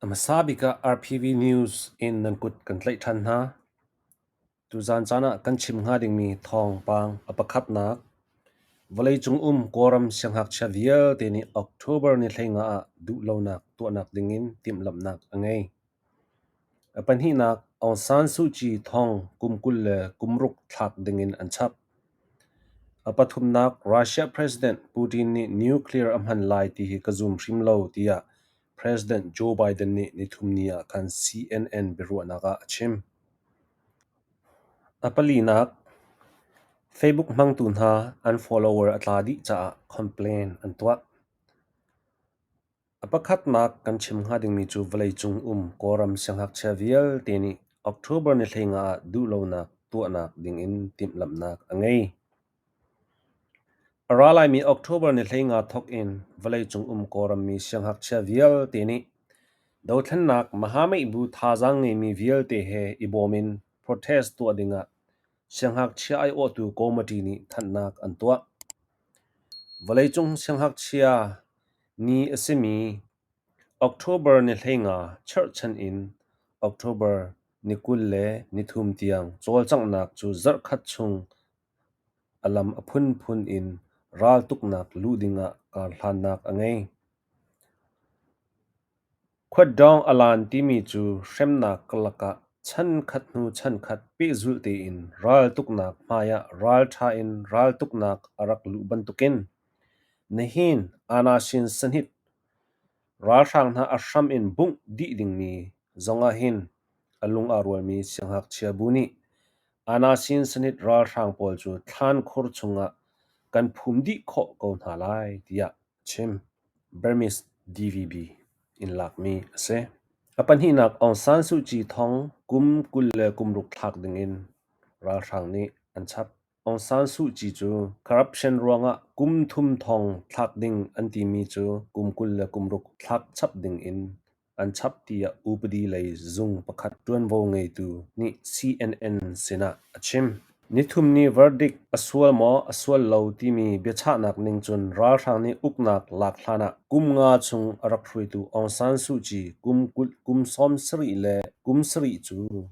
A hmasa bik ah RPV News in nan kut kan tlaih ṭhan hna. Tuzaan caan ah kan chim hnga dingmi thawngpang a pakhatnak, vawleicung um Kawlram siangngakchia vialte nih October ni 15 ah duhlonak tuahnak dingin timhlamhnak a ngei. A pahnihnak, Aung San Suu Kyi thong kum 26 thlak dingin an chap. A pathumnak, Russia President Putin nih nuclear a hman lai ti hi ka zum hrim lo tiah President Joe Biden nih nithumni ah khan CNN biaruahnak ah a chim. A palinak, Facebook hmangtu hna an follower a tla dih caah complain an tuah. A pakhatnak kan chim hnga dingmi cu vawleicung um Kawlram siangngakchia vialte nih October ni 15 ah duhlonak tuahnak dingin timhlamhnak a ngei. A ra laimi October ni 15 thawk in vawleicung um Kawlrammi siangngakchia vialte nih dothlennak Mahameih-bu thazaang ngeimi vialte he i bawm in protest tuah dingah siangngakchia aiawhtu committee nih thanhnak an tuah. Vawleicung siangngakchia ni a simi October ni 15 cherhchan in October ni 23 tiang cawlcanghnak cu zarhkhat chung a lam a phunphun in raltuknak luh dingah karhlannak a ngei. Khuatdawng a lan timi cu hremnak karlak ah chankhat hnu chankhat pehzulh tein raltuknak hmaiah ralṭha in raltuknak a rak luh bantukin nihin Anasin Sanhit ralhrang hna a hram in bungh dih dingmi zongah hin a lung aa rualmi siangngakchia bu nih Anasin Sanhit ralhrang pawl cu thlankhur chungah kan phum dih khawh ko hna lai tiah a chim. Burmese DVB in lakmi a si. A pahnihnak Aung San Suu Kyi thong kum 26 thlak dingin ralhrang nih an chap. Aung San Suu Kyi cu corruption ruangah kum thum thong thlak ding an timi cu kum 26 thlak chap dingin an chap tiah upadi lei zung pakhat ṭuanvo ngeitu nih CNN sinah a chim. Nithumni verdict a sual maw a sual lo timi biachahnak ning cun ralhrang nih uknak lak hlanah kum nga chung a rak hruaitu Aung San Suu Kyi kum 70 le kum sarih cu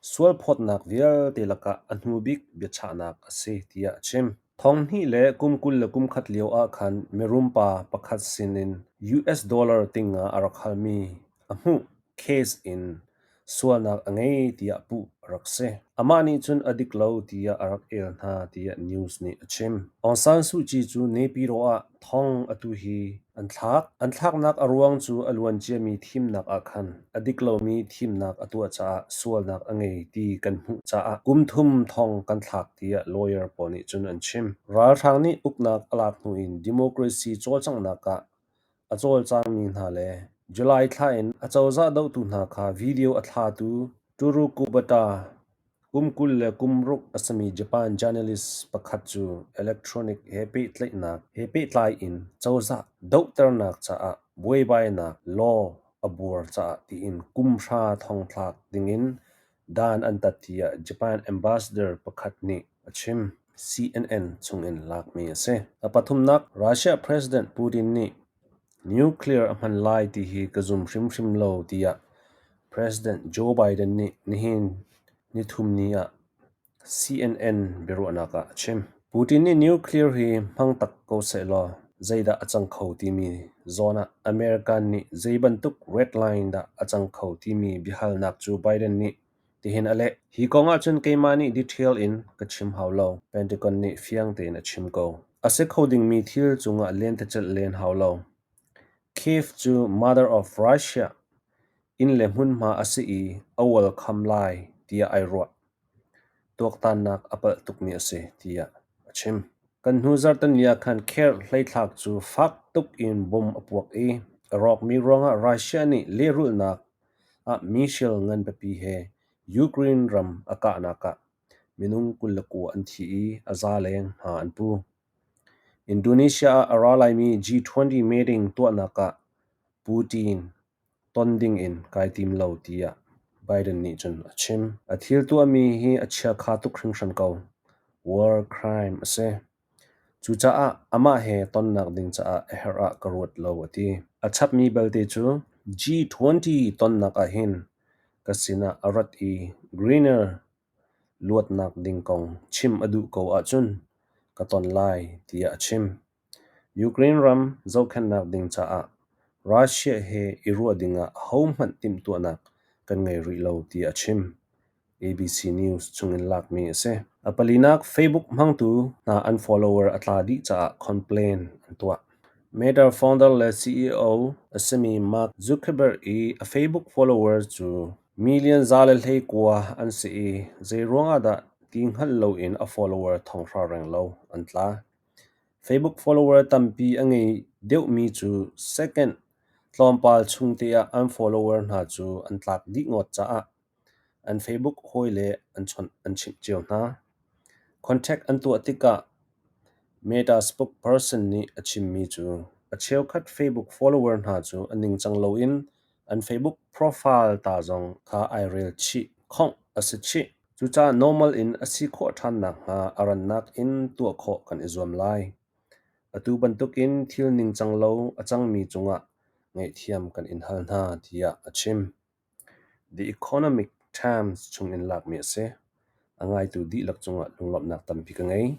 sualphawtnak vialte lakah a hnubik biachahnak a si tiah a chim. Thonghnih le kum 21 lio ah khan mirum pa pakhat sinin US dollar tingnga a rak halmi a hmuh case in sualnak a ngei tiah puh a rak si. Amah nih cun a dik lo tiah a rak el hna tiah news nih a chim. Aung San Suu Kyi cu Naypyidaw ah thong atu hi an thlak. An thlaknak a ruang cu a luan ciami thimnak ah khan a dik lomi thimnak a tuah caah sualnak a ngei ti kan hmuh caah kum thum thong kan thlak tiah lawyer pawl nih cun an chim. Ralhrang nih uknak a lak hnu in democracy cawlcanghnak ah a cawlcangmi hna le July thla in acozah dohtu hna kha video a thlatu Toru Kubota kum 26 a simi Japan journalist pakhat cu electronic he pehtlaihnak he pehtlai in cozah dohternak caah buaibainak law a buar caah tiin kum hra thongthlak dingin dan an tat tiah Japan ambassador pakhat nih a chim. CNN chungin lakmi a si. A pathumnak, Russia President Putin nih nuclear a hman lai ti hi ka zum hrimhrim lo tiah President Joe Biden nih nihin nithumni ah CNN biaruahnak ah a chim. Putin nih nuclear hi hmang tak ko sehlaw zeidah a cang kho timi zawn ah American nih zeibantuk red line dah a cang kho timi biahalnak cu Biden nih tihin a leh. Hi kong ahcun keimah nih detail in ka chim hau lo. Pentagon nih fiang tein a chim ko. A si kho dingmi thil cungah lentecelh len hau lo. Kiev cu Mother of Russia inn le hmunhma a si i a welcome lai tiah ai ruah. Tuaktannak a palh tukmi a si, tiah a chim. Kan hnu zarhteni ah khan Kher hleithlak cu fak tuk in bom a puak i a rawkmi ruangah Russia nih lehrulhnak ah missile ngan pipi he Ukraine ram a kahnak ah minung 29 an thi i a za leng hma an pu. Indonesia ah a ra laimi G20 meeting tuahnak ah Putin ton dingin kai tim lo tiah Biden nih cun a chim. A thil tuahmi hi a chiakha tuk hringhran ko. War crime a si. Cucaah amah he tonnak ding caah a herh ah ka ruat lo a ti. A chapmi belte cu. G20 tonnak ahhin ka sinah a rat i Griner luatnak ding kong chim a duh ko ahcun ka ton lai tiah a chim. Ukraine ram zohkhenhnak ding caah Russia he i ruah dingah ahohmanh timhtuahnak kan ngei rih lo tiah a chim. ABC News chungin lakmi a si. A palinak Facebook hmangtu hna an follower a tla dih caah complain an tuah. Meta founder le CEO a simi Mark Zuckerberg i a Facebook followers cu million 119 an si i zeiruang ah dah ti hngalh loin a follower 6,000 renglo an tla. Facebook follower tampi a ngei deuhmi cu second tlawmpal chung te ah an follower hna cu an tlak dih ngawt caah an Facebook hawile an chawnh an chimh cio hna. Contact an tuah tikah Meta spokesperson nih a chimmi cu a cheukhat Facebook follower hna cu a ningcang loin an Facebook profile ta zong kha ai rel chih, khongh a si chih. Cucaah normal in a si khawh ṭhan nakhnga a rannak in tuah khawh kan i zuam lai. Atu bantukin thil ningcang lo a cangmi cungah ngaihthiam kan in hal hna tiah a chim. The Economic Times chungin lakmi a si. A ngaitu dihlak cungah lunglawmhnak tampi ka ngei.